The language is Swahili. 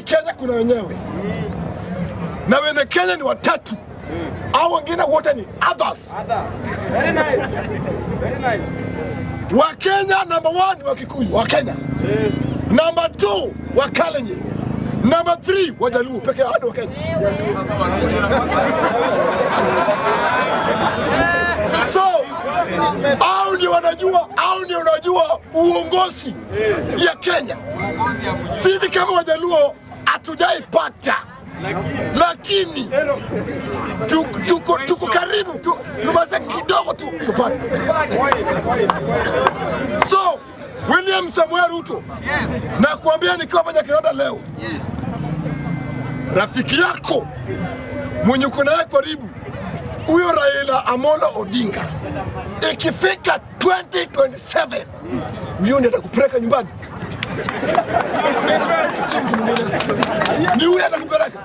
Kenya kuna wenyewe na wenye Kenya ni watatu, au wengine wote ni others. Very nice. Very nice. Wakenya number one ni Wakikuyu, Wakenya number two Wakalenjin, number three Wajaluo peke yao ndio Wakenya. So au ndio wanajua, au ndio wanajua uongozi ya Kenya. Sisi kama Wajaluo hatujaipata, lakini tuko karibu, tumalize kidogo tu tupate. So William Samuel Ruto, nakuambia nikiwa hapa Jakarta leo, rafiki yako mwenye uko naye karibu, huyo Raila Amolo Odinga, ikifika 2027 huyo ndiye atakupeleka nyumbani, si mtu mwingine, ni huyo atakupeleka.